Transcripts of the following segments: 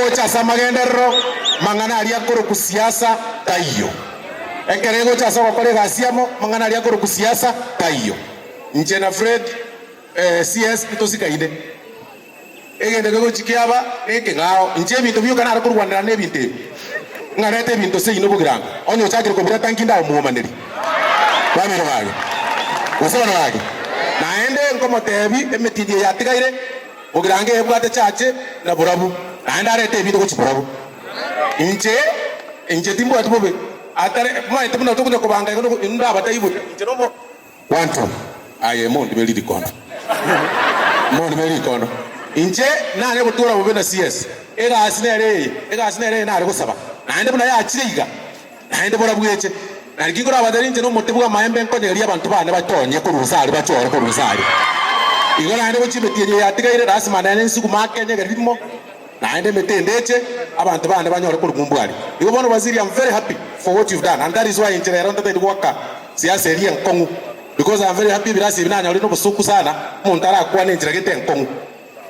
Egocha ase amagenderero, mang'ana aria akorokwa siasa taiyo. Ekero egocha ase ogokora egasi amo, mang'ana aria akorokwa siasa taiyo. Inche na Fred CS ntosikaine. Egento kegochia kiaba nekeng'ao. Inche ebinto bioka nare korwanerana nebinto ebi, ng'a reta ebinto seino bogirango. Onye ochakire kobireta nki ndamwomanerie? Bamino bage, gose bana bage. Naende nkomotebi emetindi eye yatigaire, bogirango ebwate chache na borabu, naende arete ebinto gochia borabu. Inche, inche timbwati bobe, atare, momaete buna tokonya kobanga igo nogo indabatebie buya, inche nomo. Gwanto, aye mondi be ririkondo, mondi be rikondo, inche nare gotwora bobe na CS. Egasi nere eye, egasi nere eye nare gosaba, naende buna yachire iga, naende borabweche. Na nki nkorabaterie inche nomote bw'amaembe nkonyegeria abanto bane batonye korwa inse aria bachore korwa inse aria. Igo naende gochia emetienyi eye yatigaire, lasima nere nsugume ake nyegeri rimo, naende emete ende eche, abanto bane banyore korwa ng'umbu aria. Igo bono Waziri, I'm very happy for what you've done and that is why inche rero ntataeti goaka Siasa eria enkong'u because am very happy ebirasi ebi nanyorire nobosoku sana omonto arakwane enchera gete enkong'u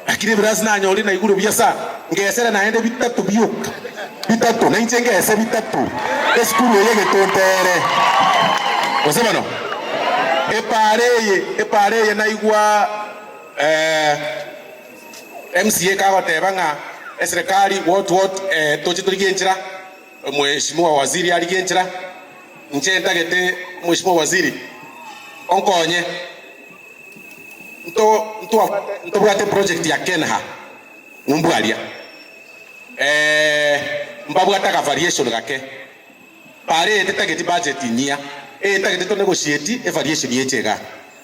lakini ebirasi nanyorire naigure buya sana ngesere naende bitato bioka bitato nainche ngese bitato esukuru eye egetonto ere gose bono epaara eye epaara eye naigwa MCA kagoteba ng'a eserekari what what toche torigie enchera Mweshimiwa Waziri arigie enchera, inche ntagete Mweshimiwa Waziri onkonye nto ntwabwate ntobwate project ya Kenha ng'umbu aria mbabwate aka variation gake pare eye tetageti budget nyia eye etagete to negotiate e variation eche igaa.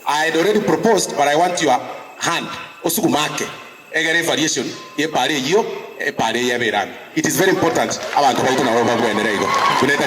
I had already proposed but I want your hand osugumake egere evariation ye epara eyio epara eye ebe erame. It is very important abanto baito nabo babwenere igo buna etagete.